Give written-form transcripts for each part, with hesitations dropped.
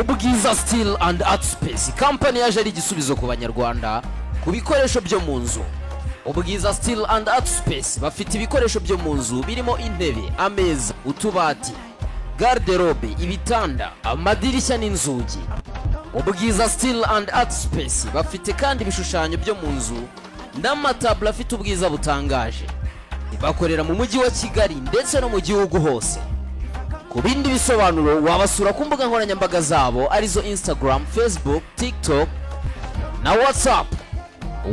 Ubwiza Steel and Art Space Company yaje ari igisubizo ku Banyarwanda ku bikoresho byo mu nzu. Ubwiza Steel and Art Space bafite ibikoresho byo mu nzu birimo intebe, ameza, utubati, garde-robe, ibitanda, amadirishya n'inzugi. Ubwiza Steel and Art Space bafite kandi ibishushanyo byo mu nzu n'amataburo afite ubwiza butangaje. Bakorera mu mujyi wa Kigali ndetse no mu gihugu hose. Ku bindi bisobanuro wabasura ku mbuga nkoranyambaga zabo, arizo Instagram, Facebook, TikTok na WhatsApp.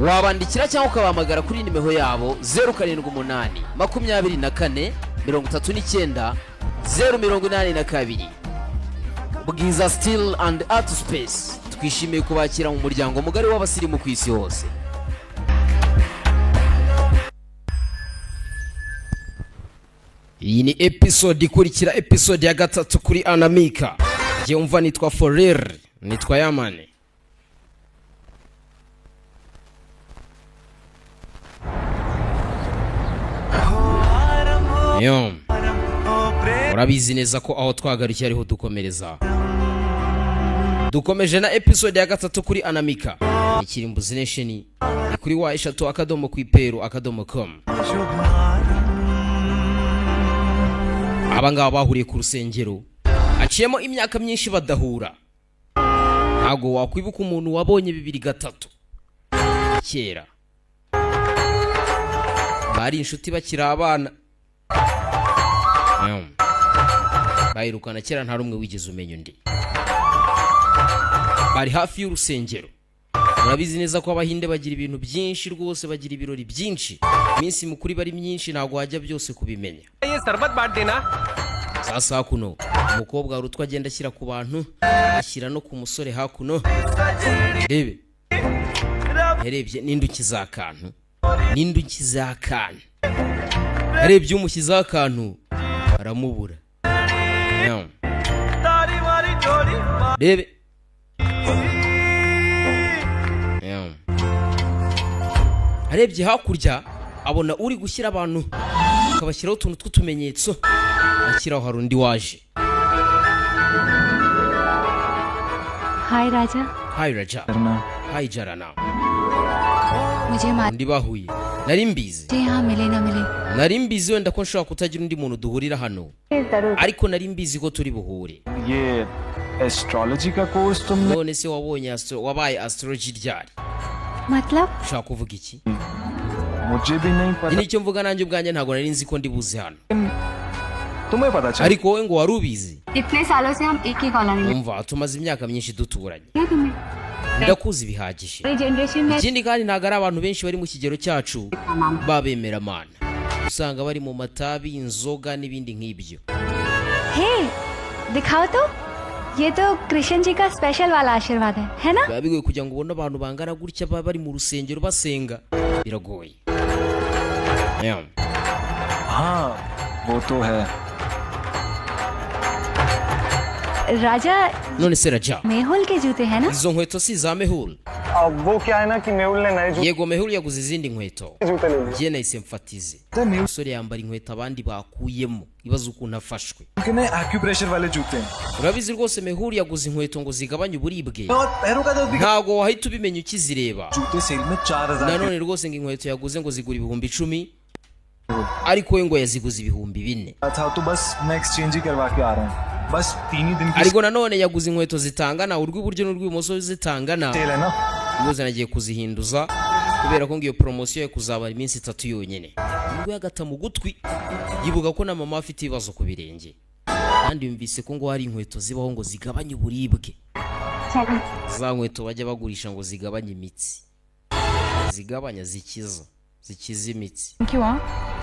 Wabandikira cyangwa ukabahamagara kuri nimero yabo 0782439082. Bwiza Steel and Art Space twishimiye kubakira mu muryango mugari w'abasirimu ku isi hose. Iyi ni episode ikurikira episode ya gatatu kuri Anamika. Njye umva nitwa Forer, nitwa Yamane. Yo. Urabizi neza ko aho twagarukiye ariho dukomereza. Dukomeje na episode ya gatatu kuri Anamika. Ikirimbuzi Nation ni kuri wa3.kwiperu.com. Aba ngaba bahuriye ku rusengero, haciyemo imyaka myinshi badahura. Ntabwo wakwibuka umuntu wabonye 2003 kera. Bari inshuti bakiri abana. Bayirukana kera, nta rumwe wigeze umenya undi. Bari hafi y'urusengero. Murabizi neza ko Abahinde bagira ibintu byinshi rwose, bagira ibirori byinshi, iminsi mikuru iba ari myinshi, ntabwo wajya byose kubimenya. ये शरबत बांट देना। Sasa hakuno umukobwa hari utwo agenda ashyira ku bantu, ashyira no ku musore hakuno. Rebe, yarebye n'indi ukiza akantu, n'indi ukiza akantu, yarebye umushyizeho akantu aramubura. Yeah. Rebe. Yeah. Arebye hakurya abona uri gushyira abantu, akabashyiraho utuntu tw'utumenyetso ashyiraho, hari undi waje. Hi Raja. Hi Raja. Hi Jarana. मुझे मार Undi bahuye, nari mbizi. यहाँ मिले ना मिले। Nari mbizi wenda ko nshobora kutagira undi muntu duhurira hano, ariko nari mbizi ko turi buhure. ये एस्ट्रोलॉजी का कोर्स तुमने None se wabonye wabaye astrology ryari? मतलब? Ushaka kuvuga iki? मुझे भी नहीं Iki पता। nicyo mvuga, nanjye ubwanjye ntabwo nari nzi ko ndi buze hano. तुम्हें पता चला? Ariko wowe ngo wari ubizi? इतने सालों से हम एक ही कॉलोनी में Umva, tumaze imyaka myinshi duturanye. हैं तुम्हें Ndakuzi bihagije. Generation में Ikindi kandi ntabwo ari abantu benshi bari mu kigero cyacu babemeramana, usanga bari mu matabi, inzoga n'ibindi nk'ibyo. हे दिखाओ तो, ये तो कृष्ण जी का स्पेशल वाला आशीर्वाद है, है ना? Biba bigoye kugira ngo ubone abantu bangana gutya baba bari mu rusengero basenga, biragoye. Yeah. हाँ, वो तो है। राजा, None se Raja, Mehul के जूते हैं ना? izo nkweto si iza Mehul? अब वो क्या है ना कि मेहुल ने नए Yego, Mehul yaguze izindi nkweto. जूते ले लिए। Njye nahise mfatize. Umusore yambara inkweto abandi bakuyemo, ibaze ukuntu afashwe. उनके नए एक्यूप्रेशर वाले जूते हैं। Urabizi rwose, Mehul yaguze inkweto ngo zigabanye uburibwe. और पैरों का दर्द भी। Ntabwo wahita ubimenya ukizireba. जूते सेल में 4000। Nanone rwose ngo inkweto yaguze ngo zigura 10,000, ariko we ngo yaziguze 4000. था तो बस मैं एक्सचेंज ही करवा के आ रहा हूँ, बस तीन ही दिन की Ariko nanone yaguze inkweto zitangana, urw'iburyo n'urw'ibumoso zitangana. Cell है ना। Rwose nagiye kuzihinduza kubera ko ngo iyo poromosiyo yo kuzabara iminsi 3 yonyine. Ubwo yagata mu gutwi yibuka ko na mama afite ibibazo ku birenge, kandi yumvise ko ngo hari inkweto zibaho ngo zigabanye uburibwe, za nkweto bajya bagurisha ngo zigabanye imitsi, zigabanya, zikiza, zikiza imitsi. क्यों हाँ?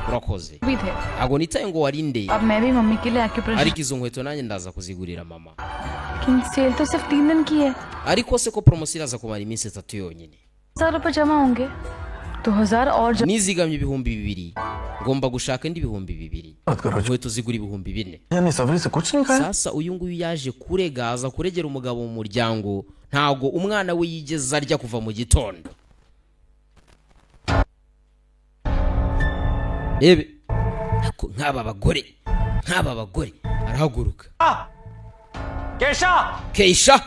Urakoze. भी थे। Ntabwo nitaye ngo warinde. अब मैं भी मम्मी के लिए acupressure Ariko izo nkweto nanjye ndaza kuzigurira mama. लेकिन सेल तो सिर्फ 3 दिन की है। Ariko se ko poromosiyo iraza kumara iminsi 3 yonyine? 1000 रुपए जमा होंगे, 2000 और Nizigamye 2000, ngomba gushaka indi 2000. Inkweto zigura 4000. यानी सबरी से कुछ नहीं खाया। Sasa uyu nguyu yaje kurega, aza kuregera umugabo mu muryango, ntabwo umwana we yigeze arya kuva mu gitondo. Rebe ariko nk'aba bagore, nk'aba bagore, arahaguruka. Kesha, Keisha,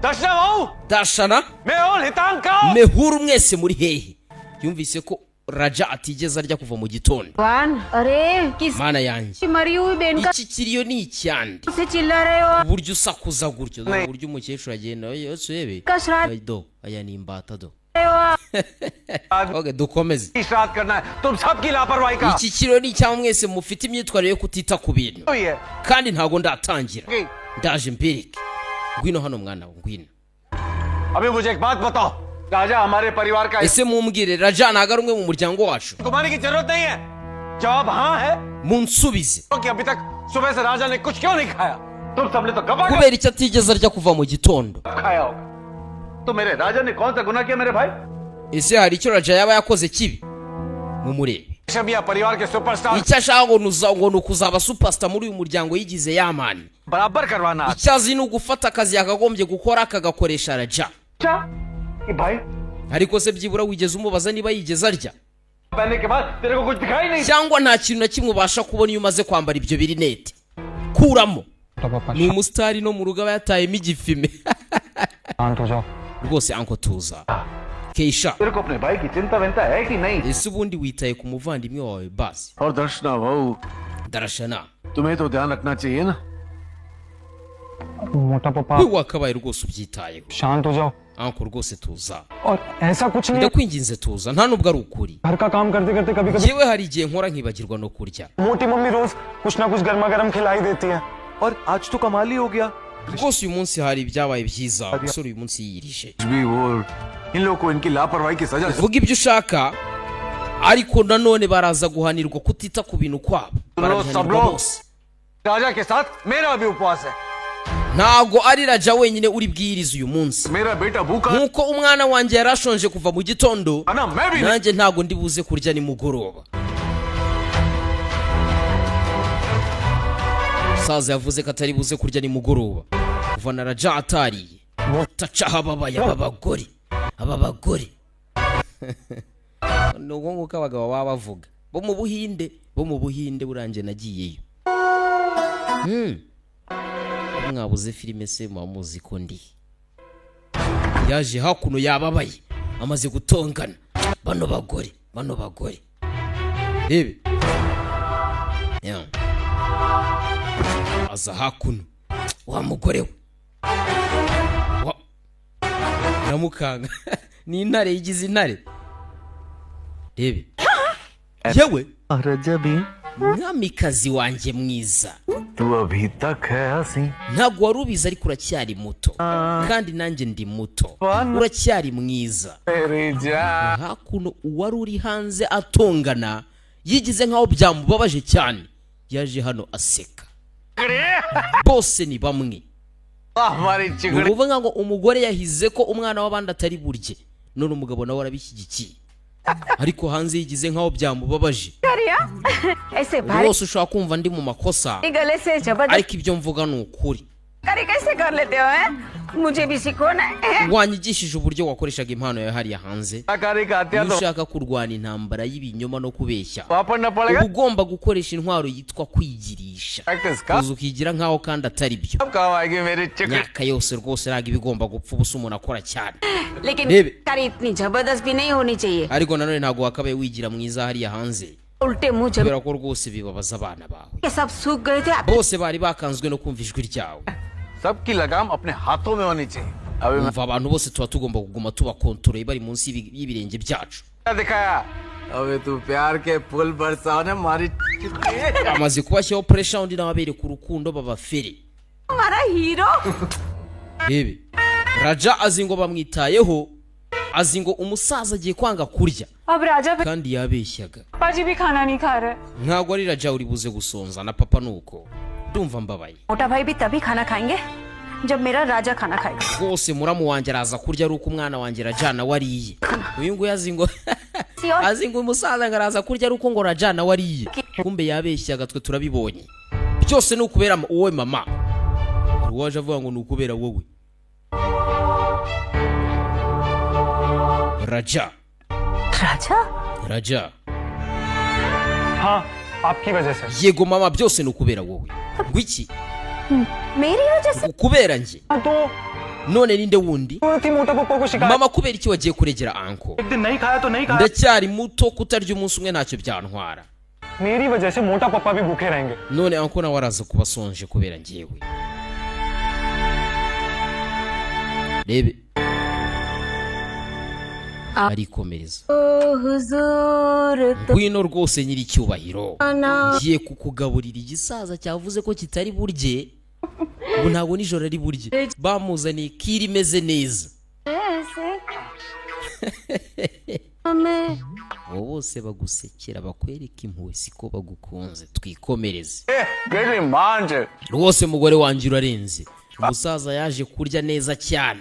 Darshana भाऊ, Dashana, Mehul, हितांग. Mehuru, mwese muri hehe? Yumvise ko Raja atigeze arya kuva mu gitondo. अरे किस Mana yanjye, मरी हुई बहन का iki kiriyo ni icyande से चिल्ला रहे हो? Uburyo usakuza gutyo, dore uburyo umukecuru agenda yose urebe. का श्राद्ध Ay, do aya ni imbata do. रहे हो आप? Okay, dukomeze. श्राद्ध करना है तुम सबकी लापरवाही का Iki kiriyo ni icyaha, mwese mufite imyitwarire yo kutita ku bintu. हुई है। Kandi ntabwo ndatangira, ndaje mbereke. Ngwino hano mwana we, ngwino. अभी मुझे एक बात बताओ, राजा हमारे परिवार का Ese mumbwire, Raja ntabwo ari umwe mu muryango wacu? घुमाने की जरूरत नहीं है। जवाब हाँ है Munsubize. तो कि अभी तक सुबह से राजा ने कुछ क्यों नहीं खाया? तुम सबने तो गबा Kubera icyo atigeze arya kuva mu gitondo? खाया होगा। तो मेरे राजा ने कौन सा गुनाह किया मेरे भाई? Ese hari icyo Raja yaba yakoze kibi? Mumurebe. शबिया परिवार के superstar Icyo ashaka ngo ngo ni ukuzaba superstar muri uyu muryango, yigize yamani. बराबर करवाना। Icyo azi ni ugufata akazi yakagombye gukora akagakoresha Raja. अच्छा कि भाई, Ariko se byibura wigeze umubaza niba yigeze arya, पहनने के बाद तेरे को कुछ दिखाई नहीं? cyangwa nta kintu na kimwe ubasha kubona iyo umaze kwambara ibyo birinete? Kuramo, ni umusitari, no mu rugo aba yatayemo igifime. शांत हो जाओ। Rwose uncle, tuza. Keisha, तेरे को अपने भाई की चिंता विंता है कि नहीं? Ese ubundi witaye ku muvandimwe wawe basi? और दर्शना बहू, Darashana, तुम्हें तो ध्यान रखना चाहिए ना। मोटा पापा, we wakabaye rwose ubyitayeho. शांत हो जाओ। Uncle, rwose tuza. और ऐसा कुछ नहीं। Ndakwinginze tuza, nta nubwo ari ukuri. घर का काम करते करते कभी कभी Yewe, hari igihe nkora nkibagirwa no kurya. मोटी मम्मी रोज कुछ ना कुछ गर्मा गर्म खिलाई देती है। और आज तो कमाल ही हो गया। Rwose uyu munsi hari ibyabaye byiza, umusore uyu munsi yiyirije. भी वो इन लोगों को इनकी लापरवाही की सजा Vuga ibyo ushaka, ariko nanone baraza guhanirwa kutita ku bintu kwabo, barabihanirwa bose. राजा के साथ मेरा भी उपवास है। Ntabwo ari Raja wenyine uri bwiyirize uyu munsi. मेरा बेटा भूखा Nk'uko umwana wanjye yari ashonje kuva mu gitondo, ना, मैं भी नहीं। Nanjye ntabwo ndi buze kurya nimugoroba. Umusaza yavuze ko atari buze kurya nimugoroba kuva na Raja atariye. Tacaho ababaye aba bagore, aba bagore ni uko nguko abagabo baba bavuga bo mu Buhinde, bo mu Buhinde. Burangiye nagiyeyo. Mwabuze filime se muba muzi ko ndi yaje hakuno yababaye, amaze gutongana. Bano bagore, bano bagore, rebe. Ya. Aza hakuno, wa mugore we wa aramukanga, ni intare yigize intare, rebe yewe. रजबी, Mwamikazi wanjye mwiza, तू अभी तक है हंसी। Ntabwo wari ubizi ariko uracyari muto, kandi nanjye ndi muto, uracyari mwiza. मेरी जान। Hakuno uwari uri hanze atongana yigize nkaho byamubabaje cyane, yaje hano aseka. Bose ni bamwe. हमारी Ni चिगड़ी। ukuvuga ngo umugore yahize ko umwana w'abandi atari burye, none umugabo nawe arabishyigikiye, ariko hanze yigize nkaho byamubabaje. ऐसे भारी Rwose ushobora kumva ndi mu makosa, गले से जबरदस्ती ariko ibyo mvuga ni ukuri. कैसे कर लेते हो हैं? मुझे भी सीखो ना हैं? Wanyigishije uburyo wakoreshaga impano yawe hariya hanze. कलाकारी का हत्या Iyo तो ushaka kurwana intambara y'ibinyoma no kubeshya, वहां पढ़ना पड़ेगा। Uba ugomba gukoresha intwaro yitwa kwigirisha, practice का uza ukigira nkaho kandi atari byo. अब काम आएगी मेरी चिगड़ी। Imyaka yose rwose ntabwo iba igomba gupfa ubusa umuntu akora cyane. लेकिन देव। कारी इतनी जबरदस्त भी नहीं होनी चाहिए। Ariko nanone ntabwo wakabaye wigira mwiza hariya hanze, उल्टे मुंह जम kubera ko rwose bibabaza abana bawe. के सब सूख गए थे आप। Bose bari bakanzwe no kumva ijwi ryawe. सबकी लगाम अपने हाथों में होनी चाहिए। अभी Umva, abantu bose tuba tugomba kuguma tubakontoreye, bari munsi y'ibirenge byacu. मैं दिखाया, अबे तू प्यार के पुल बरसाने मारी। Amaze kubashyiraho pressure, undi nawe abereka urukundo babafere. हमारा hero. Rebe, Raja azi ngo bamwitayeho, azi ngo umusaza agiye kwanga kurya, अब राजा kandi yabeshyaga. पापा जी भी खाना नहीं खा रहे। Ntabwo ari Raja uri buze gusonza, na papa nuko. Ndumva mbabaye. मोटा भाई भी तभी खाना खाएंगे जब मेरा राजा खाना खाएगा। Rwose muramu wanjye araza kurya ari uko umwana wanjye Raja nawe ariye. Uyu nguyu azi ngo umusaza ngo araza kurya ari uko ngo Raja nawe ariye, kumbe yabeshyaga, twe turabibonye. Byose ni ukubera wowe mama. Hari uwaje avuga ngo ni ukubera wowe Raja. Raja. Raja. हाँ, आपकी वजह से। Yego mama, byose ni ukubera wowe. Ngo iki? मेरी वजह से Kubera njye? तो None ninde wundi? थी मोटा पप्पा को शिकायत। Mama, kubera iki wagiye kuregera uncle? एक दिन नहीं खाया तो नहीं खाया। Ndacyari muto, kutarya umunsi umwe ntacyo byantwara. मेरी वजह से मोटा पप्पा भी भूखे रहेंगे। None uncle nawe araza kuba asonje kubera njyewe. Rebe, arikomereza. हुजूर तो Ngwino rwose nyiricyubahiro, ngiye kukugaburira. Igisaza cyavuze ko kitari burye, ubu ntabwo nijoro ari burye, bamuzaniye kiri imeze neza. ऐसे हमें Abo bose bagusekera, bakwereka impuhwe, siko bagukunze. Twikomereze. मेरी मान। Rwose mugore wanjye urarenze. Umusaza yaje kurya neza cyane,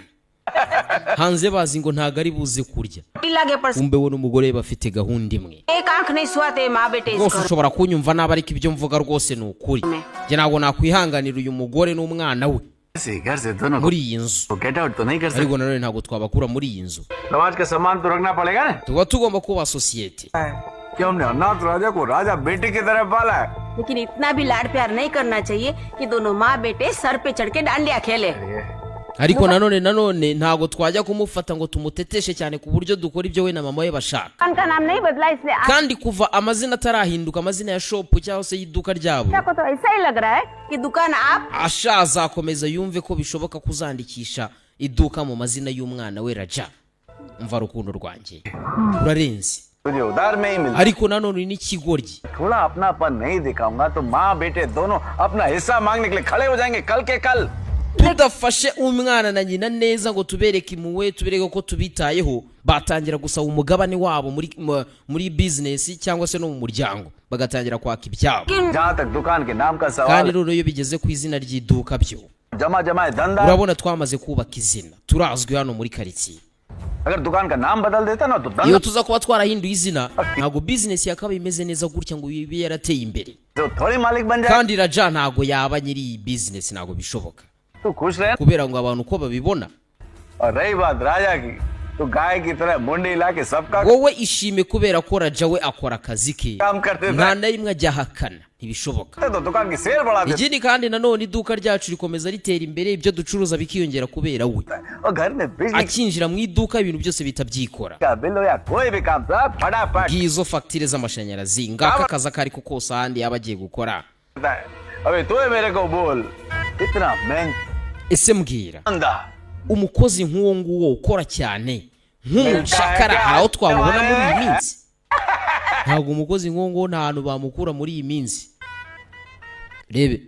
hanze bazi ngo ntabwo ari buze kurya. लागे पर Kumbe we n'umugore we bafite gahunda imwe. एक आंख नहीं सुहाते माँ बेटे Rwose इसको। ushobora kunyumva nabi, ariko ibyo mvuga rwose ni ukuri. Njye ntabwo nakwihanganira uyu mugore n'umwana we घर से दोनों muri iyi nzu. Get out तो नहीं कर सकते। Ariko nanone ntabwo twabakura muri iyi nzu. समाज का सम्मान तो रखना पड़ेगा ना। Tuba tugomba kuba sosiyete. कि हमने अनाथ राजा को राजा बेटे की तरह पाला है। लेकिन इतना भी लाड प्यार नहीं करना चाहिए कि दोनों माँ बेटे सर पे चढ़ के डांडिया खेले। Ariko nanone ntabwo twajya kumufata ngo tumuteteshe cyane ku buryo dukora ibyo we na mama we bashaka. दुकान का नाम नहीं बदला इसलिए Kandi kuva amazina atarahinduka, amazina ya shop cyangwa se y'iduka ryabo, आपको तो ऐसा ही लग रहा है कि दुकान आप Asha azakomeza yumve ko bishoboka kuzandikisha iduka mu mazina y'umwana we Raja. Umva rukundo rwanjye, urarenze. तुझे उधार में ही मिलता। Ariko nanone uri n'ikigoryi. थोड़ा अपनापन नहीं दिखाऊंगा तो माँ बेटे दोनों अपना हिस्सा मांगने के लिए खड़े हो जाएंगे कल के कल। Tudafashe umwana na nyina neza ngo tubereke impuhwe, tubereke ko tubitayeho, batangira gusaba umugabane wabo muri bizinesi cyangwa se no mu muryango, bagatangira kwaka ibyabo. जहाँ तक दुकान के नाम का सवाल, Kandi rero iyo bigeze ku izina ry'iduka byo, जमा जमाए धंधा। urabona twamaze kubaka izina, turazwi hano muri karitsiye. अगर दुकान का नाम बदल देता ना तो Iyo धंधा tuza kuba twarahinduye izina, ntabwo bizinesi yakabaye imeze neza gutya ngo ibe yarateye imbere. तो थोड़ी मालिक बन जाए। Kandi Raja ntabwo yaba nyiri iyi bizinesi, ntabwo bishoboka, तू खुश रहे। kubera ngo abantu uko babibona. और रही बात राजा की, तो गाय की तरह मुंडी हिला के सबका Wowe ishime kubera ko Raja we akora akazi ke, काम करते nta na rimwe ajya ahakana, ntibishoboka. थे तो दुकान की सेल बढ़ा देते। Ikindi kandi nanone iduka ryacu rikomeza ritera imbere, ibyo ducuruza bikiyongera kubera we. और घर में बिजली Akinjira mu iduka ibintu byose bihita byikora. का बिल हो या कोई भी काम सब फटाफट Ngizo fagitire z'amashanyarazi, ngaka akazi ako ariko kose ahandi yaba agiye gukora. होता है। अबे तू ही मेरे को बोल, इतना Ese mbwira, महंगा umukozi nk'uwo nguwo ukora cyane nk'umucakara hari aho twamubona muri iyi minsi? Ntabwo umukozi nk'uwo nguwo nta hantu bamukura muri iyi minsi. Rebe,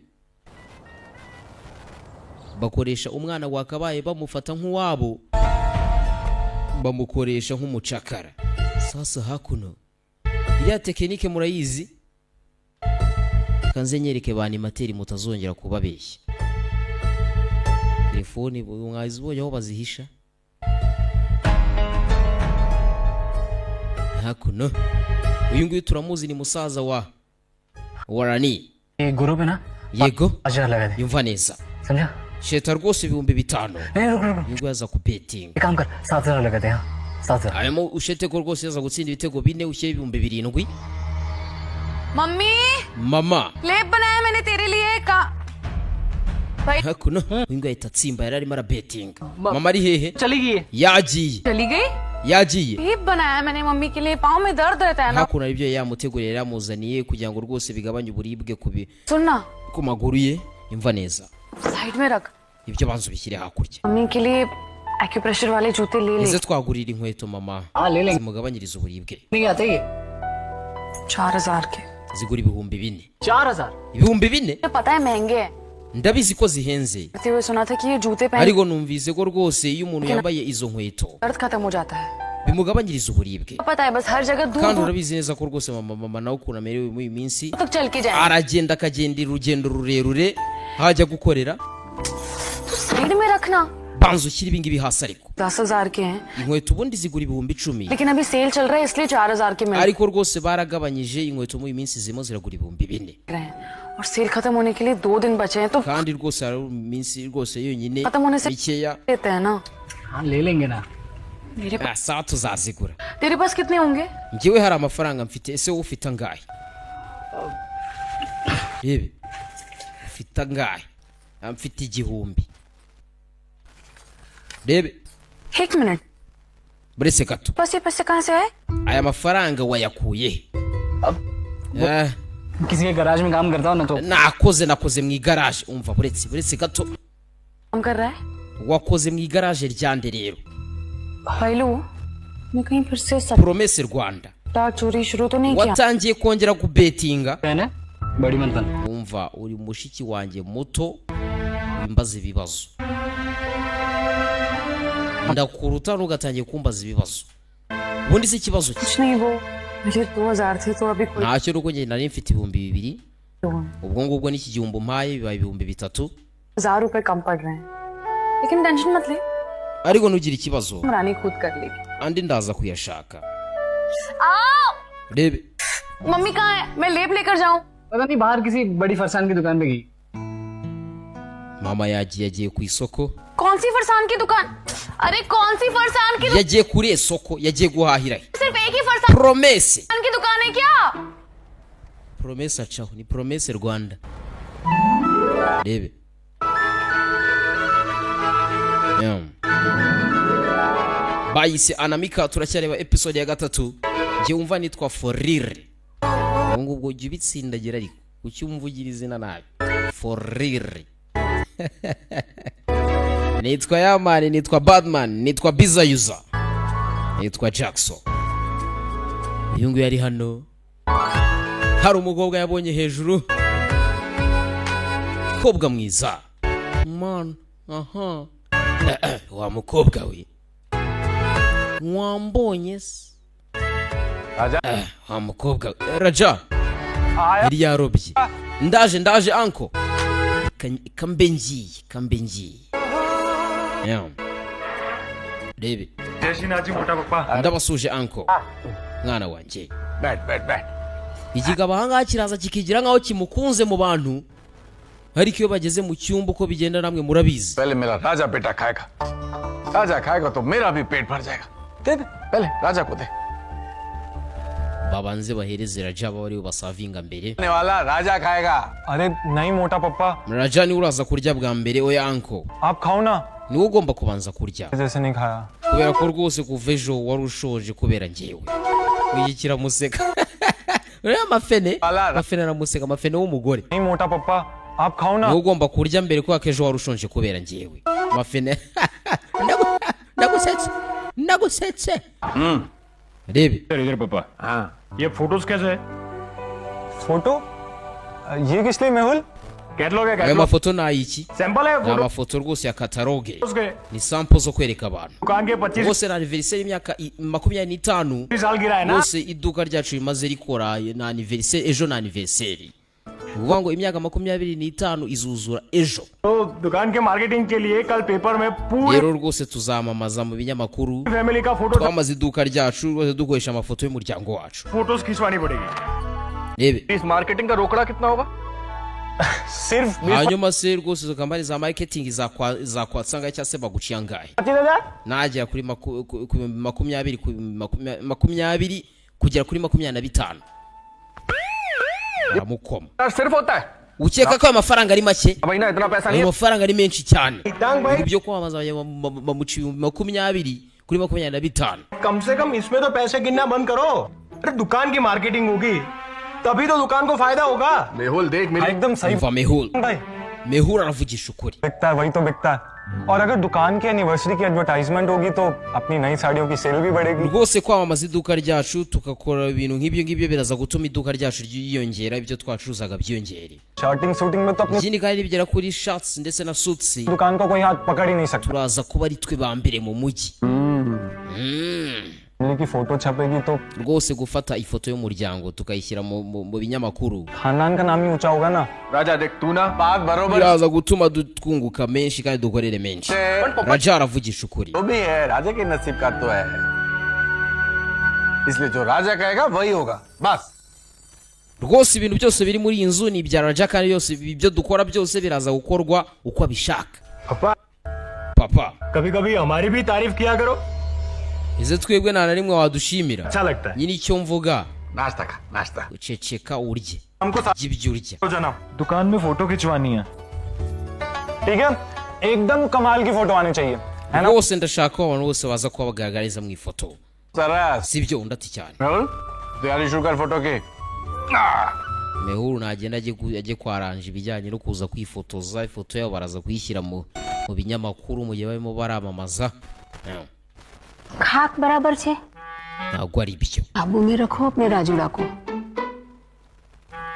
bakoresha umwana wakabaye bamufata nk'uwabo, bamukoresha nk'umucakara. Sasa hakuno iriya tekinike murayizi, kanze nyereke ba animateri mutazongera kubabeshya. Telefone mwazibonye aho bazihisha. Hakuno uyu nguyu turamuzi, ni musaza wa Warani. ये ग्रुप है ना। Yego. 5000 लगा दे। Yumva neza. समझा? Sheta rwose 5000. नहीं, रुक रुक रुक। Uyu nguyu aza kubetinga. एक काम कर, 7000 लगा दे। हाँ, 7000। Hanyuma ushete ko rwose yaza gutsinda ibitego bine, ushyire 7000. Mummy. Mama. लेप बनाया मैंने तेरे लिए का भाई। Hakuno uyu nguyu ahita atsimba, yari arimo arabetinga. Mama ari hehe? चली गई है। Yagiye. चली गई। Yagiye. लेप बनाया मैंने मम्मी के लिए, पाँव में दर्द रहता है ना। Hakuno hari ibyo yamuteguriye, yari yamuzaniye kugira ngo rwose bigabanye uburibwe ku सुन ना। Ku maguru ye. Yumva neza. Side में रख। Ibyo banza ubishyire hakurya. Mummy के लिए एक्यूप्रेशर वाले जूते ले ले। Ese twagurira inkweto mama हाँ, ले लेंगे। zimugabanyiriza uburibwe? नहीं आते ये। 4000 के। Zigura 4000. 4000? 4000. मुझे पता है महंगे हैं। Ndabizi ko zihenze. करते हुए सुना था कि ये जूते पहन Ariko numvise ko rwose iyo umuntu yambaye izo nkweto दर्द खत्म हो जाता है। Bimugabanyiriza uburibwe. पता है, बस हर जगह दूर Kandi दूर urabizi neza ko rwose mama nawe ukuntu amerewe muri iyi minsi, तक चल के जाए। Aragenda akagenda urugendo rurerure hajya gukorera. तो साइड में रखना। Banza ushyire ibingibi hasi ariko. 10,000 के हैं। Inkweto ubundi zigura 10,000. लेकिन अभी सेल चल रहा है, इसलिए 4000 के मिल Ariko rwose baragabanyije, inkweto muri iyi minsi zirimo ziragura 4000. रहे हैं और सेल खत्म होने के लिए 2 दिन बचे हैं तो Kandi rwose hari iminsi rwose yonyine खत्म होने से mikeya. लेते हैं ना। हाँ, ले लेंगे ना। मेरे Ah, sawa, tuzazigura. तेरे पास कितने होंगे? Njyewe hari amafaranga mfite, ese wowe ufite angahe? Rebe, ufite angahe? Mfite 1000, rebe. एक minute. Buretse gato. बस, ये पैसे कहाँ से आए? Aya mafaranga wayakuye he? Eh, किसी के गराज में काम करता हूँ ना तो। Nakoze mu igaraje. Umva, buretse gato. काम कर रहा है? Wakoze mu igaraje ryande rero? भाईलू, मैं कहीं फिर से Promesse Rwanda. सट्टा चोरी शुरू तो नहीं किया? Watangiye kongera kubetinga? बहन है बड़ी मत बन। Umva, uri mushiki wanjye muto, wimbaza ibibazo, ndakuruta, ntugatangiye kumbaza ibibazo. Ubundi si ikibazo ki? कुछ नहीं, वो मेरे 2000 थे तो अभी कोई Ntacyo, nuko njye nari mfite 2000, ubwo ngubwo n'iki gihumbi umpaye bibaye 3000. 1000 रुपए कम पड़ रहे हैं, लेकिन टेंशन मत ले। Ariko ntugire ikibazo. रानी खुद कर लेगी। Andi ndaza kuyashaka, rebe. Mummy कहाँ है? मैं लेप लेकर जाऊं? पता नहीं, बाहर किसी बड़ी फरसान की दुकान पे गई। Mama yagiye ku isoko. कौन सी फरसान की दुकान? अरे, कौन सी फरसान की? Yagiye kuri isoko, yagiye guhahira he? सिर्फ एक ही फरसान Promesse. की दुकान है क्या? Promesse acaho ni Promesse Rwanda, rebe. Yeah. Bayise Anamika. Turacyareba episode ya gatatu. Njye wumva nitwa Forire. Ubu ngubwo jya ubitsindagira, ariko kuki wumva ugira izina nabi? Forire. Nitwa Yamani, nitwa Badman, nitwa Bizayuza, nitwa Jackson. Uyu nguyu ari hano, hari umukobwa yabonye hejuru, mukobwa mwiza man. Aha, wa mukobwa we, wambonye se? Raja. Wa mukobwa we, Raja yari yarobye. Ndaje, ndaje uncle. Kambe ngiye, kambe ngiye. Yeah. Rebe. जय श्री नाथ जी मोटा पप्पा। Ndabasuje uncle, mwana wanjye. बैठ बैठ बैठ। Ikigabo ahangaha kiraza kikigira nkaho kimukunze mu bantu, ariko iyo bageze mu cyumba uko bigenda namwe murabizi. पहले मेरा राजा बेटा खाएगा। राजा खाएगा तो मेरा भी पेट भर जाएगा। दे दे, पहले राजा को दे। Babanze bahereze Raja, baba aribo basavinga mbere. आने वाला राजा खाएगा। अरे नहीं मोटा पप्पा। Raja niwe uraza kurya bwa mbere. Oya uncle. आप खाओ ना। Niwe ugomba kubanza kurya. जैसे नहीं खाया। Kubera ko rwose kuva ejo wari ushoje kubera njyewe. Iki kiramuseka, uriya Mafene. Mafene aramuseka, Mafene w'umugore. नहीं मोटा पप्पा, आप खाओ ना। Niwe ugomba kurya mbere kubera ko ejo wari ushonje kubera njyewe. Mafene, ndagusetse, ndagusetse, rebe. इधर इधर पापा। हाँ। ये फोटोज कैसे है? फोटो? ये किस लिए मेहुल? कैटलॉग है। Ayo catalogue. Mafoto ni ayiki? Sample है। Ni amafoto rwose ya catalogue. Photos के। Ni sample zo kwereka abantu. दुकान के 25 Rwose ni anniversaire y'imyaka 25 साल गिरा है ना? rwose iduka ryacu rimaze rikora. Ni anniversaire ejo, ni anniversaire. Ni ukuvuga ngo imyaka 25 izuzura ejo. तो दुकान के मार्केटिंग के लिए कल पेपर में पूरे Rero rwose tuzamamaza mu binyamakuru, family का photo twamaze iduka ryacu rwose dukoresha amafoto y'umuryango wacu. Photos खिंचवानी पड़ेगी। Rebe. इस मार्केटिंग का रोकड़ा कितना होगा? सिर्फ Hanyuma se rwose izo kampani za marketing zakwatsa angahe, cyangwa se baguciye angahe? 25,000। Nagera kuri ku 20,000, ku bihumbi 20 kugera kuri 25, baramukoma. सिर्फ होता है। Ukeka ko ayo mafaranga ari make? भाई ना, इतना पैसा नहीं Ayo है। mafaranga ari menshi cyane. टांग भाई। Ibintu byo kwamamaza bamuca 20,000 kuri 25. कम से कम इसमें तो पैसे गिनना बंद करो। अरे, दुकान की मार्केटिंग होगी तभी तो दुकान को फायदा होगा। मेहुल, देख मेरी एकदम सही। Umva Mehul. भाई। Mehul aravugisha ukuri. बिकता है, वही तो बिकता है। और अगर दुकान की एनिवर्सरी की एडवर्टाइजमेंट होगी तो अपनी नई साड़ियों की सेल भी बढ़ेगी। Rwose kwamamaza iduka ryacu, tugakora ibintu nk'ibyo ngibyo, biraza gutuma iduka ryacu ryiyongera, ibyo twacuruzaga byiyongere. Shirting suiting में तो अपनी Ikindi kandi bigera kuri shirts ndetse na suits, दुकान को कोई हाथ पकड़ ही नहीं सकता। Turaza kuba ari twe ba mbere mu mujyi. Family की फोटो छपेगी तो Rwose gufata ifoto y'umuryango tukayishyira mu binyamakuru, खानदान का नाम ही ऊंचा होगा ना। राजा, देख तू ना बात बरोबर biraza gutuma twunguka menshi kandi dukorere menshi. Raja aravugisha ukuri. जो भी है राजा के नसीब का तो है, इसलिए जो राजा कहेगा वही होगा, बस। Rwose ibintu byose biri muri iyi nzu ni ibya Raja, kandi byose ibyo dukora byose biraza gukorwa uko abishaka. पापा। Papa. कभी कभी हमारी भी तारीफ किया करो। Ese twebwe nta na rimwe wadushimira? अच्छा लगता है। Nyine icyo mvuga, नाश्ता खा, नाश्ता। uceceka urye. हमको Urye ibyo urya. जाना। दुकान में फोटो खिंचवानी है। ठीक है, एकदम कमाल की फोटो आनी चाहिए, है ना? Rwose ndashaka ko abantu bose baza kuba bagaragariza mu ifoto. सरस। Sibyo? Undi ati cyane. Rahul, तैयारी शुरू कर फोटो की। Mehuru nagenda ajye kwaranja ibijyanye no kuza kwifotoza. Ifoto yabo baraza kuyishyira mu binyamakuru mu gihe barimo baramamaza. खाक बराबर छे। Ntabwo ari byo. काबू में रखो अपने राजूड़ा को।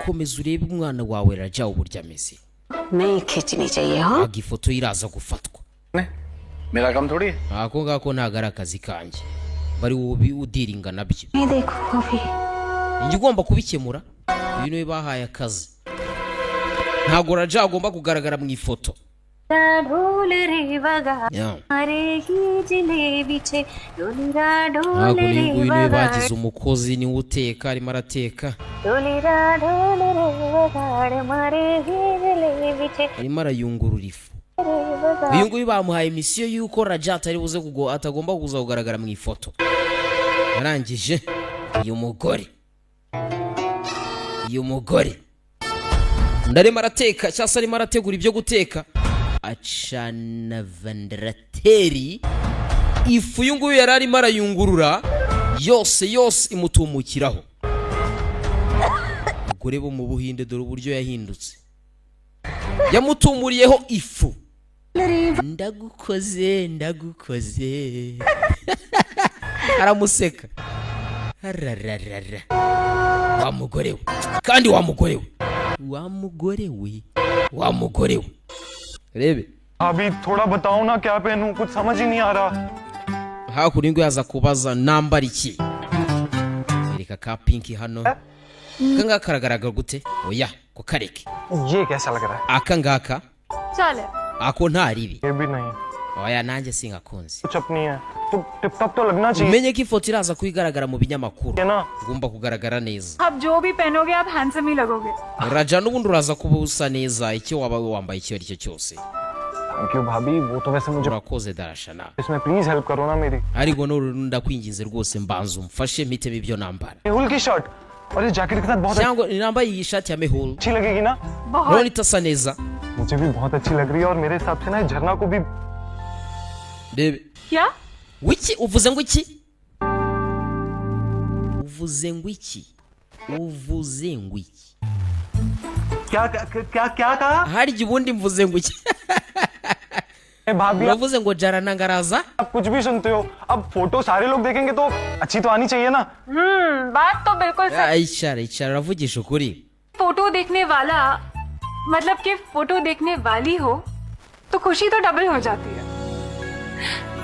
Komeza urebe umwana wawe Raja uburyo ameze. नहीं खींचनी चाहिए हाँ। Ntabwo ifoto ye iraza gufatwa. मेरा काम थोड़ी है। Ako ngako ntabwo ari akazi kanjye, bari wowe udiringa nabyo. नहीं देखो अभी। Njye ugomba kubikemura. Uyu niwe bahaye akazi. Ntabwo Raja agomba kugaragara mu ifoto. Yeah. Ntabwo uyu nguyu niwe bagize umukozi, niwe uteka, arimo arateka, arimo arayungurura ifu. Uyu nguyu bamuhaye misiyo y'uko Raja atari buze atagomba kuza kugaragara mu ifoto. Yarangije uyu mugore undi arimo arateka cyangwa se arimo arategura ibyo guteka, acana vandarateri. Ifu uyu nguyu yari arimo arayungurura yose yose imutumukiraho. Umugore bo mu Buhinde, dore uburyo yahindutse, yamutumuriyeho ifu. Ndagukoze, ndagukoze. Aramuseka. Arararara, wa mugore we, kandi wa mugore we, wa mugore we, wa mugore we, rebe. अभी थोड़ा बताओ ना, क्या पहनूं? कुछ समझ ही नहीं आ रहा। Hakuno ngo yaza kubaza nambara iki. Reka ka pink hano, aka ngaka karagaragara gute? Oya, ko kareke. ये कैसा लग रहा है? Aka ngaka. चले। Ako nta ribi. ये भी नहीं। Oya, nanjye singakunze. कुछ अपनी है तो टिप टॉप तो लगना चाहिए Umenye ko ifoto iraza kuba igaragara mu binyamakuru, ना। Ugomba kugaragara neza. आप जो भी पहनोगे आप हैंडसम ही लगोगे। Raja, n'ubundi uraza kuba usa neza icyo waba wambaye icyo ari cyo cyose. Thank you भाभी, वो तो वैसे मुझे Urakoze, Darashana. इसमें प्लीज हेल्प करो ना मेरी। Ariko none ndakwinginze rwose, mbanza umfashe mpitemo ibyo nambara. Mehul की शर्ट और इस जैकेट के साथ बहुत Cyangwa nambaye iyi shati ya Mehul? अच्छी लगेगी ना? None itasa neza. मुझे भी बहुत अच्छी लग रही है और मेरे हिसाब से ना ये झरना को भी। Rebe. क्या? Wiki? Uvuze ngo iki? Uvuze ngo iki? Uvuze ngo iki? क्या क्या क्या कहा? Harya ubundi mvuze ngo iki? भाभी, Uravuze ngo Jarana ngaraza. आप कुछ भी सुनते हो। अब फोटो सारे लोग देखेंगे तो अच्छी तो आनी चाहिए ना? बात तो बिल्कुल सही। Icara, icara, uravugisha ukuri. Photo देखने वाला, मतलब कि फोटो देखने वाली हो तो खुशी तो डबल हो जाती है।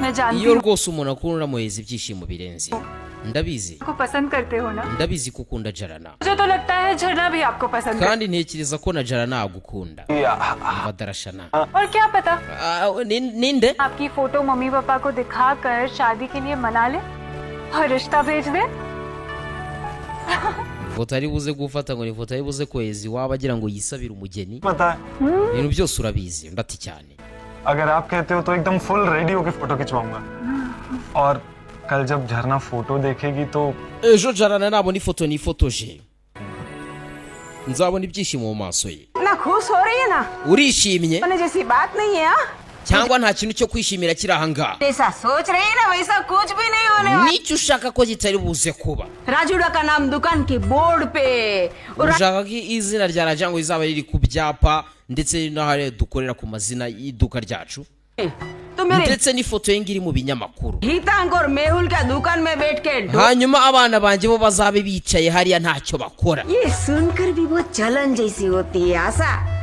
मैं जानती Iyo हूँ rwose umuntu akunda uramuhereza ibyishimo birenze, ndabizi. आपको पसंद करते हो ना? Ndabizi ko ukunda Jarana. मुझे तो लगता है झरना भी आपको पसंद है। Kandi ntekereza ko na Jarana agukunda. Umva, Darashana. और क्या पता, Ah, ninde? आपकी photo mummy papa को दिखाकर शादी के लिए मना ले और रिश्ता भेज दे। Ifoto ari buze gufata ngo ni ifoto ari buze kohereza iwabo agira ngo yisabire umugeni. पता है। Ibintu byose urabizi? Undi ati cyane. अगर आप कहते हो तो एकदम फुल रेडी होके फोटो खिंचवाऊंगा और कल जब झरना फोटो देखेगी तो Ejo Jarana nabona ifoto nifotoje, nzabona ibyishimo mu maso ye. ना खुश हो रही है ना? Urishimye? अपने जैसी बात नहीं है हाँ? Cyangwa nta kintu cyo kwishimira kiri ahangaha? जैसा सोच रही है ना वैसा कुछ भी नहीं होने वाला। Nicyo ushaka ko kitari buze kuba. Rajura का नाम दुकान के बोर्ड पे और Ushaka ko izina rya Raja ngo rizaba riri ku byapa ndetse n'ahari dukorera ku mazina y'iduka ryacu, तो मेरे ndetse n'ifoto ye ngiri mu binyamakuru. हितांक और मेहुल का दुकान में बैठ के Hanyuma abana banjye bo bazabe bicaye hariya ntacyo bakora. ये सुनकर भी वो जलन जैसी होती है आशा।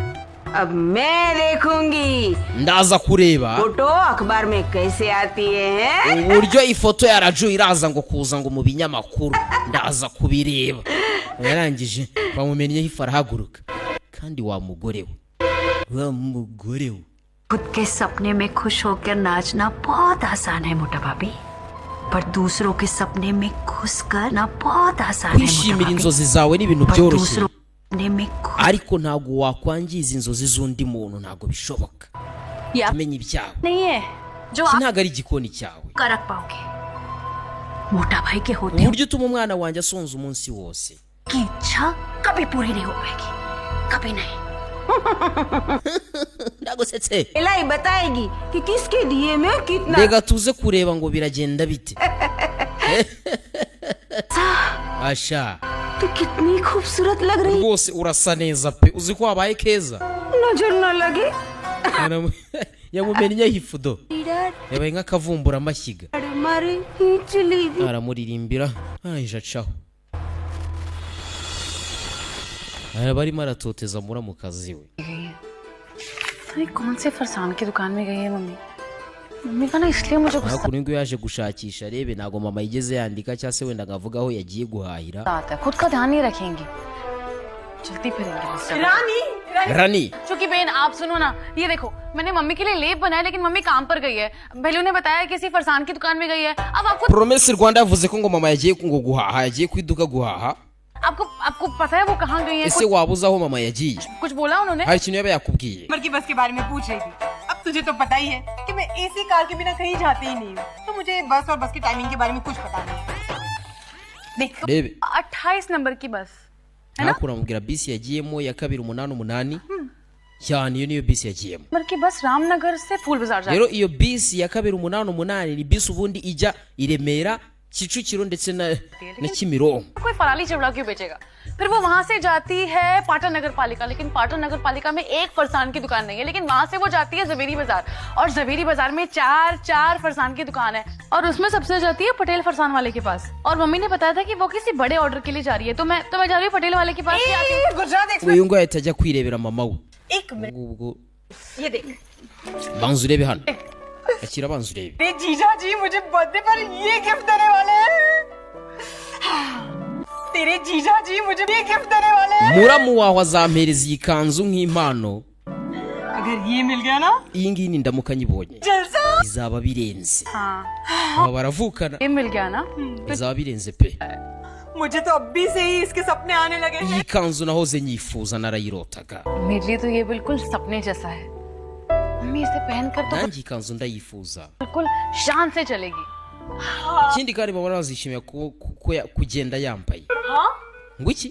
अब मैं देखूंगी Ndaza kureba photo अखबार में कैसे आती है, हैं? uburyo ifoto ya Raju iraza ngo kuza ngo mu binyamakuru, ndaza kubireba. Yarangije bamumennyeho ifu, arahaguruka. Kandi wa mugore we, wa mugore we. खुद के सपने में खुश होकर नाचना बहुत आसान है मोटा भाभी, पर दूसरों के सपने में घुस कर ना बहुत आसान है मोटा Kwishimira भाभी, inzozi zawe ni ibintu पर byoroshye, दूसरों के सपने में घुस ariko ntabwo wakwangiza inzozi z'undi muntu, ntabwo bishoboka. या Tumenya ibyawe. नहीं है जो Iki आप ntabwo ari igikoni cyawe. का रख पाओगे। मोटा भाई के होते Uburyo utuma umwana wanjye asonza umunsi wose. की इच्छा कभी पूरी नहीं हो पाएगी, कभी नहीं। Ndagusetse. इलाई बताएगी कि किसके दिए में कितना। Reka tuze kureba ngo biragenda bite, asha। तू कितनी खूबसूरत लग रही। Rwose urasa neza pe, uzi ko wabaye keza. नजर न लगे। Yamumennyeho ifudo, yabaye nk'akavumburamashyiga. मारे चली। Aramuririmbira, arangije acaho, araba arimo aratoteza muramukazi we. अरे, कौन से फरसान की दुकान में गई है mummy? Mummy का ना इसलिए मुझे गुस्सा Hakuno ngo yaje gushakisha arebe, ntabwo mama yigeze yandika cyangwa se wenda ngo avuge aho yagiye guhahira. आता है। खुद का ध्यान नहीं रखेंगी, चलती फिरेंगी बस। रानी। Rani. चूंकि बहन, आप सुनो ना, ये देखो, मैंने मम्मी के लिए लेप बनाया, लेकिन मम्मी काम पर गई है। भैलू ने बताया किसी फरसान की दुकान में गई है। अब आपको Promesse Rwanda yavuze ko ngo mama yagiye ngo guhaha, yagiye ku iduka guhaha. आपको आपको पता है वो कहाँ गई है? Ese कुछ, waba uzi aho mama yagiye? कुछ बोला उन्होंने? Hari ikintu yaba yakubwiye? Number की बस के बारे में पूछ रही थी। अब तुझे तो पता ही है कि मैं एसी कार के बिना कहीं जाती ही नहीं हूँ, तो मुझे बस और बस की टाइमिंग के बारे में कुछ पता नहीं। देख। Rebe. 28 number की बस। Hakuno amubwira bisi yagiyemo ya 288 cyane, iyo niyo bisi yagiyemo. Number की बस रामनगर से फूल बाजार जाती Rero iyo bisi ya 288 ni bisi ubundi ijya i Remera, Kicukiro ndetse na Kimironko. कोई फराली चिवड़ा क्यों बेचेगा? फिर वो वहां से जाती है पाटन नगर पालिका, लेकिन पाटन नगर पालिका में एक फरसान की दुकान नहीं है। लेकिन वहां से वो जाती है जवेरी बाजार, और जवेरी बाजार में चार चार फरसान की दुकान है, और उसमें सबसे जाती है पटेल फरसान वाले के पास। और मम्मी ने बताया था कि वो किसी बड़े ऑर्डर के लिए जा रही है, तो मैं जा रही हूँ पटेल वाले के पास कि आके- Gujarat express. Uyu nguyu ahita ajya kwirebera mama we. एक मिनट। Ubwo ये देख। Banza urebe hano, akira, banza urebe. मेरे जीजा जी मुझे बर्थडे पर ये गिफ्ट देने वाले हैं। तेरे जीजा जी मुझे ये गिफ्ट देने वाले हैं। Muramu wawe azampereza iyi kanzu nk'impano. अगर ये मिल गया ना, Iyi ngiyi ni ndamuka nyibonye, जलसा। bizaba birenze. Aba baravukana. ये मिल गया ना, Bizaba birenze pe. मुझे तो अभी से ही इसके सपने आने लगे हैं। Iyi kanzu nahoze nyifuza, narayirotaga. मेरे लिए तो ये बिल्कुल सपने जैसा है। मम्मी इसे पहनकर तो Nanjye iyi kanzu ndayifuza. बिल्कुल शान से चलेगी। Ikindi kandi mama azishimira kugenda yambaye. Ngo iki?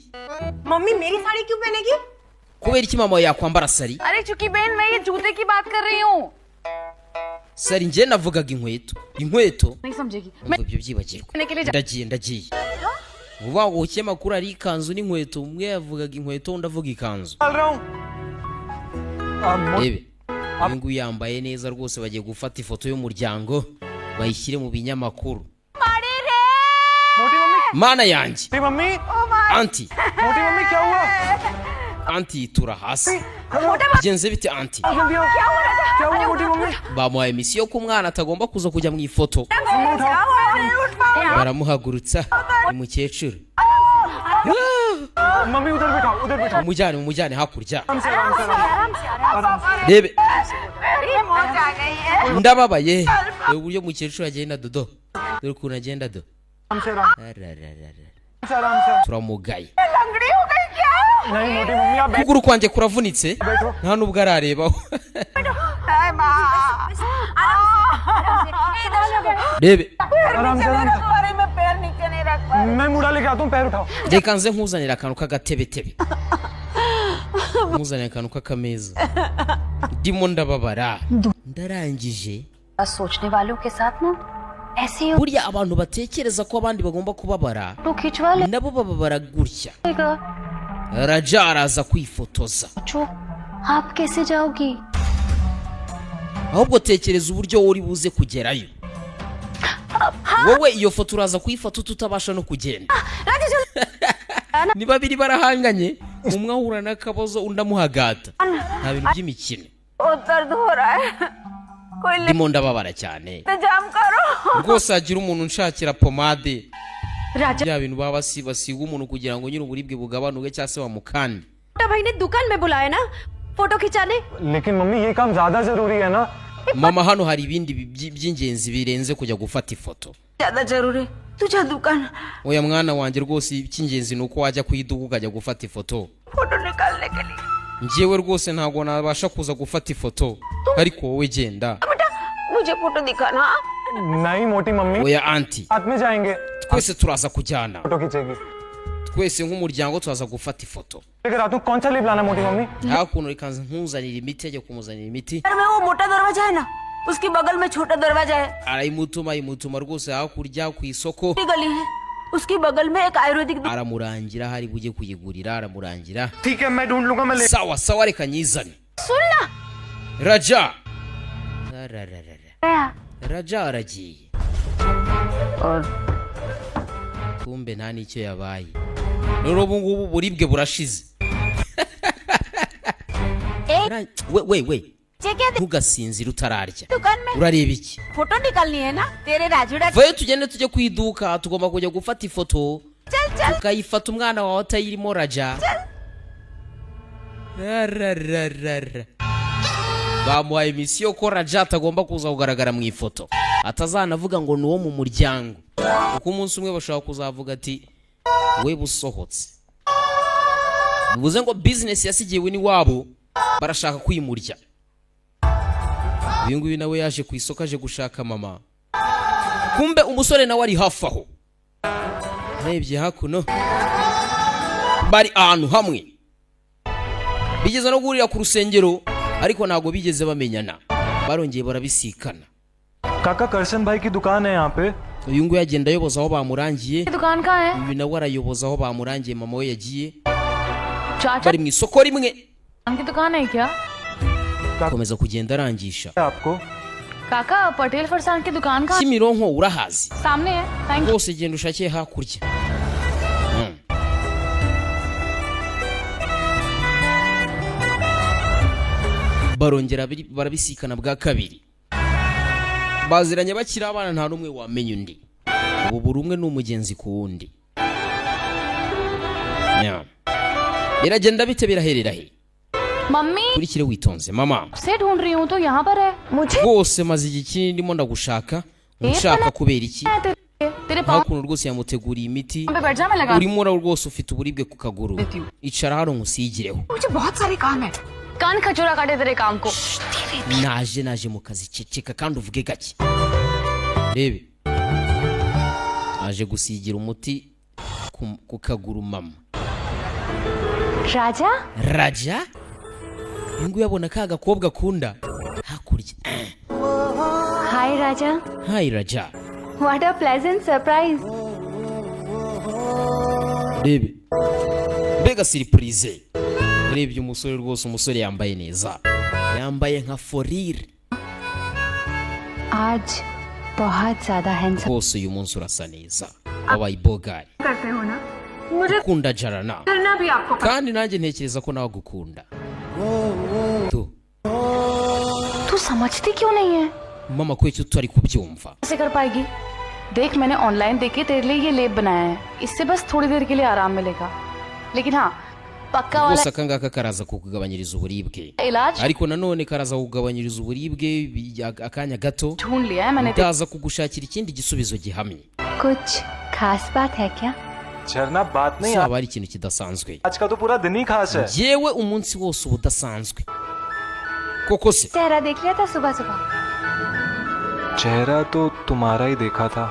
Mummy मेरी साड़ी क्यों पहनेगी? Kubera iki mama yakwambara sari? अरे चूंकि बहन, मैं ये जूते की बात कर रही हूँ। Sari? Njye navugaga inkweto, inkweto. नहीं समझेगी मैं। Ngo ibyo byibagirwe. पहनने के लिए जा- Ndagiye, ndagiye. Uvuga ngo ikinyamakuru hari ikanzu n'inkweto, umwe yavugaga inkweto, undi avuga ikanzu. चल रहा हूँ Rebe, uyu nguyu yambaye neza rwose, bagiye gufata ifoto y'umuryango bayishyire mu binyamakuru. मोटी mummy. Mana yanjye! मोटी mummy. Aunty. मोटी mummy, क्या हुआ? Aunty yitura hasi. Bigenze bite, aunty? जल्दी आओ, क्या हुआ मोटी mummy? Bamuhaye misiyo ko umwana atagomba kuza kujya mu ifoto. Baramuhagurutsa, ni mukecuru. Mummy, उधर बैठाओ, उधर बैठाओ। Umujyane, umujyane hakurya. आराम से, आराम से, आराम से। Rebe, ndababaye. Reba uburyo mukecuru agenda, dodo, dore ukuntu agenda, do. आराम से, आराम Arararara. से, आराम से। Turamugaye. नहीं मोटी मम्मी, आप Ukuguru kwanjye kuravunitse, nta nubwo ararebaho. Rebe. आराम से, आराम से। मैं मुड़ा लेके आता हूँ, पैर उठाओ। Reka nze nkuzanira akantu k'agatebetebe, nkuzanira akantu k'akameza, ndimo ndababara, ndarangije. सोचने वालों के साथ ना ऐसे ही Burya abantu batekereza ko abandi bagomba kubabara, photo खिंचवा nabo bababara gutya. लेगा। Raja araza kwifotoza. सोचो, आप कैसे जाओगी? Ahubwo tekereza uburyo wowe uri buze kugerayo. Wowe iyo foto uraza kuyifata tutabasha no kugenda. Ni babiri barahanganye, umwe ahura n'akabazo, undi amuhagata, nta bintu by'imikino. दर्द हो रहा है, कोई Ndimo ndababara cyane. इंतजाम करो। Rwose hagira umuntu unshakira pomade. Raja. Bya bintu baba basiga umuntu kugira ngo nyine uburibwe bugabanuke cyangwa se bamukande. भाई ने दुकान में बुलाया ना फोटो खिंचाने। लेकिन मम्मी, ये काम ज्यादा जरूरी है ना? Mama, hano hari ibindi by'ingenzi birenze kujya gufata ifoto. ज्यादा जरूरी, तू जा दुकान। Oya mwana wanjye, rwose icy'ingenzi ni uko wajya ku iduka ukajya gufata ifoto. Photo निकालने के लिए। Njyewe rwose ntabwo nabasha kuza gufata ifoto, ariko wowe genda. बेटा, मुझे फोटो दिखाना। नहीं मोटी mummy, Oya aunty. साथ में जाएंगे। Twese turaza kujyana. Photo खींचेगी। Twese nk'umuryango turaza gufata ifoto. लेकर आता हूँ। कौन सा लेप लाना मोटी mummy? Hakuno reka nkuzanira imiti, ajya kumuzanira imiti. में वो मोटा दरवाजा है ना, उसके बगल में छोटा दरवाजा है। Arayimutuma, ayimutuma rwose hakurya ku isoko. गली है, उसके बगल में एक Ayurvedic Aramurangira hari bujye kuyigurira, aramurangira. ठीक है, मैं ढूंढ लूंगा, मैं ले Sawa sawa, reka nyizane. सुन ना। Raja. Arararara. Raja aragiye, kumbe nta n'icyo yabaye. Rero ubu ngubu uburibwe burashize. We we we, ntugasinzire utararya. दुकान में Urareba iki? Photo निकालनी है ना तेरे राजूड़ा। Vayo tugende tujye ku iduka, tugomba kujya gufata ifoto. चल चल। Tukayifata umwana wawe atayirimo. Raja. Rarararara. Bamuhaye misiyo ko Raja atagomba kuza kugaragara mu ifoto, atazanavuga ngo ni uwo mu muryango, kuko umunsi umwe bashobora kuzavuga ati we busohotse. Bivuze ngo bizinesi yasigiwe n'iwabo barashaka kwimurya. Uyu nguyu nawe yaje ku isoko aje gushaka mama, kumbe umusore nawe ari hafi aho. Arebye hakuno, bari ahantu hamwe, bigeze no guhurira ku rusengero, ariko ntabwo bigeze bamenyana, barongeye barabisikana. काका, करसन भाई की दुकान है यहाँ पे। Uyu nguyu agenda ayoboza aho bamurangiye. दुकान कहाँ है? Uyu nawe arayoboza aho bamurangiye mama we yagiye. चाचा Bari mu isoko rimwe. की दुकान है क्या? Akomeza kugenda arangisha. आपको काका, पटेल फरसान की दुकान कहाँ? Kimironko urahazi? सामने है, thank. Rwose genda ushakiye hakurya. Barongera barabisikana bwa kabiri. Baziranye bakiri abana, nta n'umwe wamenya undi. Ubu buri umwe ni umugenzi ku wundi. Yeah. Biragenda bite? Biraherera he? Mummy. Kurikire witonze mama. से ढूंढ रही हूँ तो यहाँ पर है मुझे। Rwose maze igihe kinini ndimo ndagushaka. Nshaka kubera iki? तेरे तेरे पाँव Hakuno rwose yamuteguriye imiti. पे बैठ जा, मैं लगा Urimo rwose ufite uburibwe ku kaguru, icara hano nkusigireho. मुझे बहुत सारे काम है। कान खचोरा काटे तेरे काम को। Naje, naje mu kazi, ceceka kandi uvuge gake. Rebe, naje gusigira umuti ku kaguru mama. Raja. Raja, uyu nguyu abona ka gakobwa akunda hakurya. Hi Raja. Hi Raja. What a pleasant surprise. Rebe, mbega surprise! Urebye umusore rwose, umusore yambaye neza, yambaye nka forire. आज बहुत ज्यादा handsome. Rwose uyu munsi urasa neza, wabaye ibogari. करते हो ना मुझे? Ukunda Jarana. करना भी आपको। Kandi nanjye ntekereza ko nawe agukunda tu. तू समझती क्यों नहीं है? Mama, ko icyo tutari kubyumva? कैसे कर पाएगी? देख, मैंने ऑनलाइन देख के तेरे लिए ये लेप बनाया है। इससे बस थोड़ी देर के लिए आराम मिलेगा, लेकिन हाँ, पक्का वाला Rwose aka ngaka karaza kukugabanyiriza uburibwe. इलाज Ariko nanone karaza kukugabanyiriza uburibwe akanya gato. ढूंढ लिया है मैंने। Ndaza kugushakira ikindi gisubizo gihamye. कुछ खास बात है क्या? झरना, बात नहीं। Haba hari ikintu kidasanzwe? आज का तो पूरा दिन ही खास है। Yewe, umunsi wose uba udasanzwe koko se? चेहरा देख लिया था सुबह सुबह। चेहरा तो तुम्हारा ही देखा था।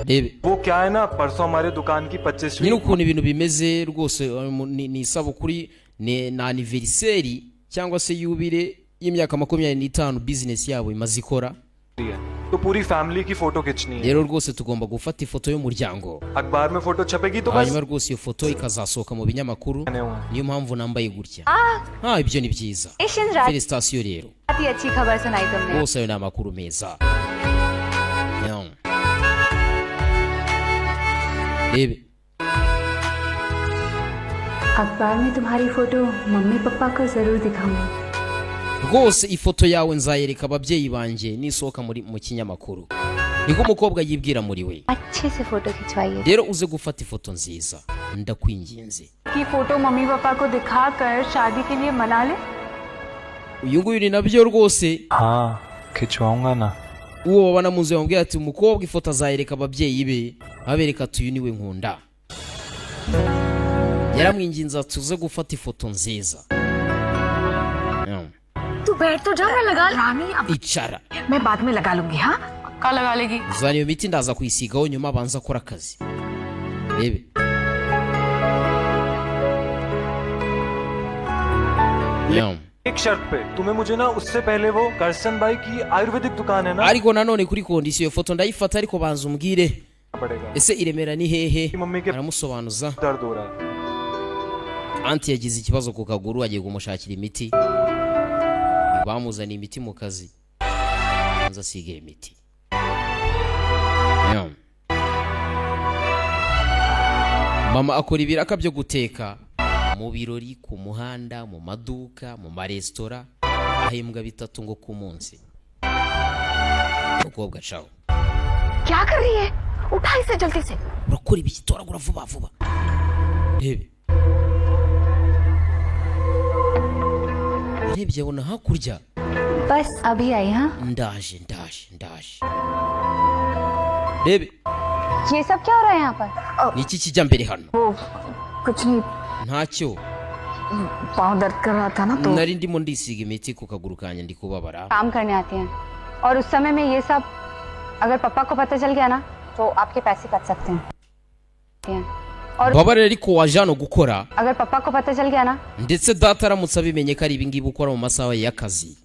Rebe. वो क्या है ना, परसों हमारे दुकान की 25वीं Nyine ukuntu ibintu bimeze rwose, ni isabukuru, ni anniversaire cyangwa se yubile y'imyaka 25 bizinesi yabo imaze ikora. है, तो पूरी फैमिली की फोटो खींचनी है। Rero rwose tugomba gufata ifoto y'umuryango. अखबार में फोटो छपेगी तो बस। Hanyuma rwose iyo foto ikazasohoka mu binyamakuru, niyo mpamvu nambaye gutya. Ah, ibyo ni byiza. Congratulations, Raj. Félicitations rero. बहुत ही अच्छी खबर सुनाई तुमने। Rwose ayo ni amakuru meza. Yeah. Rebe. अखबार में तुम्हारी photo mummy papa को जरूर दिखाऊंगी। Rwose ifoto yawe nzayereka ababyeyi banjye nisohoka muri mu kinyamakuru, niko umukobwa yibwira muri we. अच्छे से फोटो खिंचवाइए। Rero uze gufata ifoto nziza, ndakwinginze. की photo mummy papa को दिखाकर शादी के लिए मना ले। Uyu nguyu ni nabyo rwose. हाँ, खिंचवाऊंगा ना। Uwo babana mu nzu yamubwira ati umukobwa ifoto azayereka ababyeyi be, abereka ati uyu niwe nkunda. Yaramwinginze ati uze gufata ifoto nziza. Yeah. तू बैठ तो जा, मैं लगा रानी अब। Icara. मैं बाद में लगा लूंगी, हाँ। कहाँ लगा लेगी? Zana iyo miti, ndaza kuyisigaho nyuma, abanza akora akazi. Rebe. Yeah. एक शर्त पे, तुम्हें मुझे ना उससे पहले वो करसन भाई की आयुर्वेदिक दुकान है ना Ariko nanone kuri condition, iyo foto ndayifata, ariko banza umbwire पड़ेगा। Ese i Remera ni hehe? Mummy के Aramusobanuza. दर्द हो रहा है। Aunty yagize ikibazo ku kaguru, agiye kumushakira imiti. Bamuzaniye imiti mu kazi, banza asigaye imiti. Yeah. Mama akora ibiraka byo guteka mu birori, ku muhanda, mu maduka, mu maresitora, ahembwa 3 ngo ku munsi. Umukobwa cawo. क्या कर रही है? उठा इसे जल्दी से। Urakora ibiki? Toragura vuba vuba. Rebe, arebye abona hakurya. बस अभी आई। हाँ। Ndaje, ndaje, ndaje. Rebe. ये सब क्या हो रहा है यहाँ पर? Ni iki kijya mbere hano? वो कुछ नहीं। Ntacyo. पाँव दर्द कर रहा था ना तो। Nari ndimo ndisiga imiti ku kaguru kanjye, ndi kubabara. काम करने आती हैं और उस समय में ये सब, अगर पापा को पता चल गया ना तो आपके पैसे कट सकते हैं और Babarira, ariko waje hano gukora. अगर पापा को पता चल गया ना Ndetse data aramutse abimenye ko ari ibingibi ukora mu masaha y'akazi,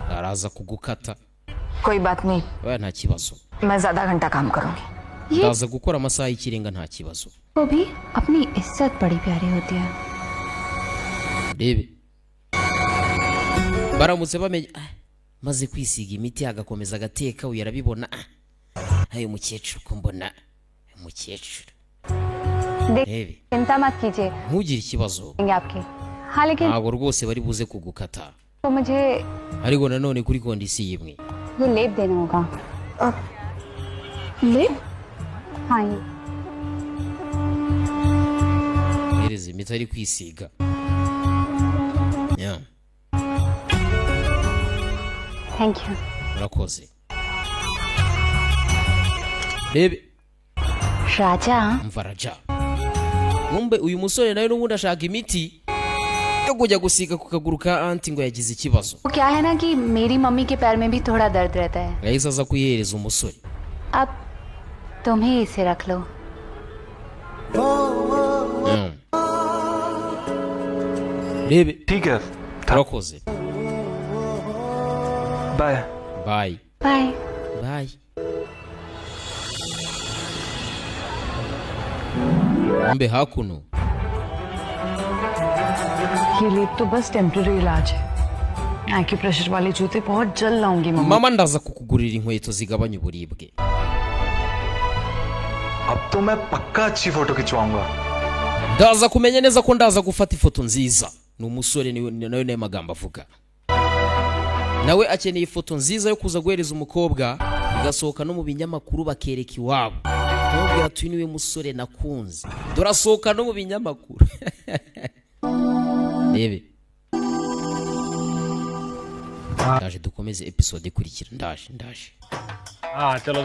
araza kugukata. कोई बात नहीं। Oya, nta kibazo. मैं ज्यादा घंटा काम करूंगी। Ndaza gukora amasaha y'ikirenga, nta kibazo. को भी अपनी इज्जत बड़ी प्यारी होती है। Rebe, baramutse bamenye, ah, maze kwisiga imiti agakomeza agateka, uyu arabibona. Ah, ayo mukecuru, ko mbona umukecuru. देख Rebe. चिंता मत कीजिए। Ntugire ikibazo. आपकी हाँ, लेकिन Ntabwo rwose bari buze kugukata. तो मुझे Ariko nanone kuri condition imwe. ये लेप देना होगा। लेप? हाँ, ये। Hereza imiti ari kwisiga. Yeah. Thank you. Murakoze. Rebe. Raja. Mva Raja, nkumbe uyu musore nawe n'ubundi ashaka imiti yo kujya gusiga ku kaguru ka aunty, ngo yagize ikibazo. वो क्या है ना कि मेरी मम्मी के पैर में भी थोड़ा दर्द रहता है। Yahise aza kuyihereza umusore. अब तुम ही इसे रख लो। Rebe. ठीक है। Urakoze. Bye. Bye. Bye. Bye. Kumbe hakuno. ये लेप तो बस टेम्पररी इलाज है। एक्यूप्रेशर वाले जूते बहुत जल्द लाऊंगी mummy. Mama, ndaza kukugurira inkweto zigabanya uburibwe. अब तो मैं पक्का अच्छी फोटो खिंचवाऊंगा। Ndaza kumenya neza ko ndaza gufata ifoto nziza. Ni umusore nawe nayo magambo avuga, nawe akeneye ifoto nziza yo kuza guhereza umukobwa, igasohoka no mu binyamakuru, bakereka iwabo, bamubwira ati: "Uyu niwe musore nakunze, dore asohoka no mu binyamakuru." Rebe, ndaje dukomeze episode ikurikira. Ndaje, ndaje. हाँ, चलो।